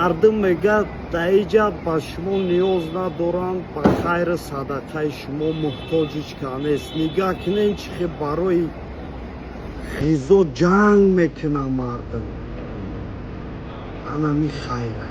Мардум мегӯяд, даиҷа ба шумо ниёз надоранд, ба хайру садақаи шумо муҳтоҷ ҳеҷ кас нест. Нигаҳ кунен, чӣ хел барои ғизо ҷанг мекунад мардум. Анами хайра.